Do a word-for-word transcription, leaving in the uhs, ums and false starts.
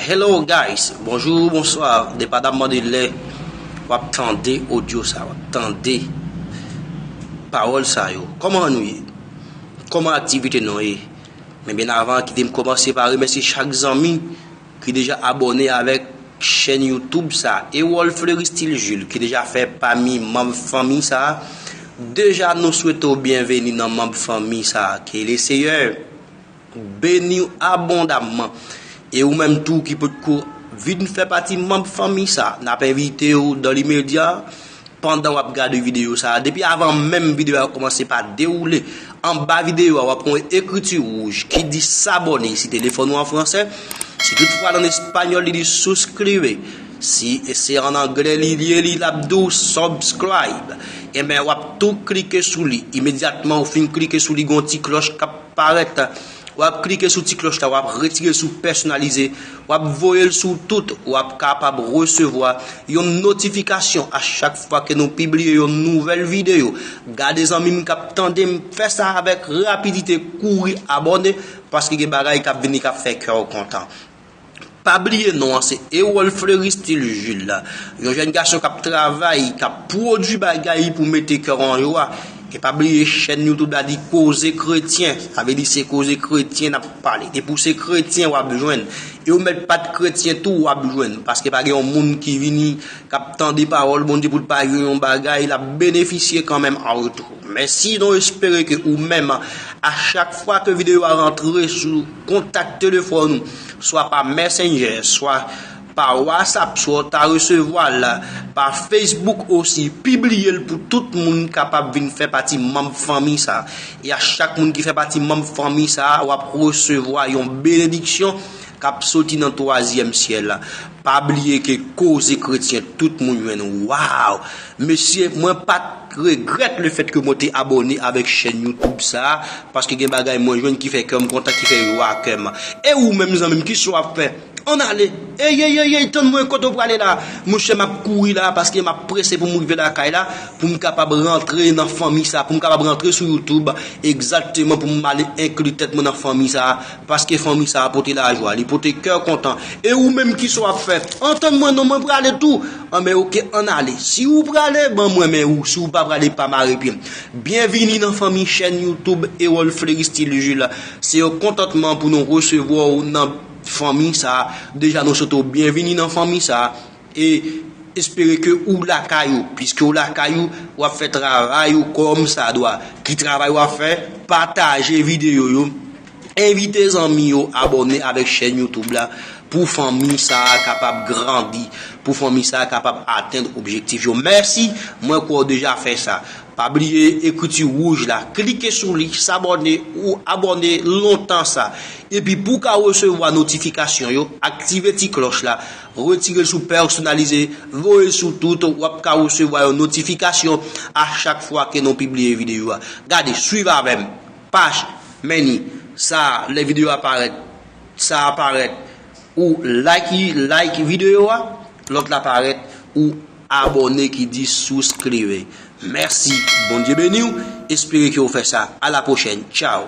Hello guys, bonjou, bonswa, depandaman de lè w ap tande odyo sa, w ap tande pawòl sa yo. Kòman nou ye? Kòman aktivite nou ye? Men byen avan, kite m kòmanse pa remèsye chak zanmi ki deja abòne avèk chèn YouTube sa, Erol Fleuristil Jules, ki deja fè pami manm fanmi sa. Deja, nou swete w byenveni nan manm fanmi sa. Ke le Seyè beni w abondamman. E ou menm tou ki potko vin fè pati manm fanmi sa, n ap envite w dans l'immédiat, pandan w ap gade videyo sa a, depi avan menm videyo a kòmanse pa dewoule, anba videyo a, w ap wè yon ekriti wouj ki di s'abonner, si telefòn ou an fransè, si toutfwa l an espanyòl, li di suscribe, si se an anglè li ye, li l ap di w subscribe. Enben, w ap tou klike sou li. Imedyatman ou fin klike sou li, gen yon ti klòch k ap parèt. W ap klike sou ti klòch la, w ap retire l sou pèsonalize, w ap voye l sou tout, w ap kapab resevwa yon notifikasyon a chak fwa ke nou pibliye yon nouvèl videyo. Gade zanmi m k ap tande m, fè sa avèk rapidite, kouri abòne, paske gen bagay k ap vini k ap fè kè w kontan. Pa bliye non an se Erol Fleuristil Jules la. Yon jèn gason k ap travay, k ap pwodui bagay pou mete kè w an jwa. E pa bliye chèn YouTube la di Koze Kretyen. Sa vle di se koze kretyen n ap pale. Depi w se kretyen w ap jwenn. E ou mèt pa t kretyen tou w ap jwenn. Paske pa gen yon moun ki vini k ap tande pawòl Bondye pou l pa jwenn yon bagay, l ap benefisye kanmenm an retou. Men sinon espere ke ou menm, a chak fwa ke videyo a rantre sou kontak telefòn ou, swa pa Messenger, swa pa WhatsApp, swa w ta resevwa l pa Facebook osi, pibliye l pou tout moun kapab vin fè pati manm fanmi sa. E a chak moun ki fè pati manm fanmi sa, w ap resevwa yon benediksyon k ap soti nan twazyèm syèl la. Pa bliye ke Koze Kretyen, tout moun jwenn. Waw! Mesye, mwen pa t regrèt le fèt ke mwen te abòne avèk chèn YouTube sa, paske gen bagay mwen jwenn ki fè kè m kontan, ki fè jwa kè m. E ou menm zanmi m, kisa w ap fè? Ann ale. Ey, ey, ey, ey, tann mwen, kote w prale la? Monchè, m ap kouri la, paske m ap prese pou m rive lakay la, pou m kapab rantre nan fanmi sa, pou m kapab rantre sou YouTube, egzakteman pou m ale enkli tèt mwen nan fanmi sa, paske fanmi sa a pote lajwa, li pote kè kontan. E ou menm, kisa w ap fè? An tann mwen non, mwen prale tou. Anben oke, ann ale. Si ou prale, ban mwen men ou. Si ou pa prale, pa mare pye m. Byenvini nan fanmi chèn YouTube Erol Fleuristil Jules. Se yon kontantman pou nou resevwa w nan fanmi sa. Deja nou swete w byenvini nan fanmi sa. E espere ke ou lakay ou. Piske ou lakay ou, w ap fè travay ou kòmsadwa. Ki travay w ap fè? Pataje videyo yo. Envite zanmi yo abòne avèk chèn YouTube la pou fanmi sa a kapab grandi, pou fanmi sa a kapab atenn objektif yo. Mèsi, mwen kwè w deja fè sa. Pa bliye ekriti wouj la, klike sou li, s'abonner ou abòne lontan sa. Epi pou w ka resevwa notifikasyon yo, aktive ti klòch la, retire l sou pèsonalize, voye l sou tout, w ap ka resevwa yon notifikasyon a chak fwa ke nou pibliye videyo a. Gade, swiv avè m. Paj, men ni, sa, lè videyo a parèt, sa a parèt, ou like, like videyo a, lòt la parèt, ou abòne ki di souscribe. Mèsi, Bondye beni w, espere ke w fè sa. A la pwochèn, tchaw.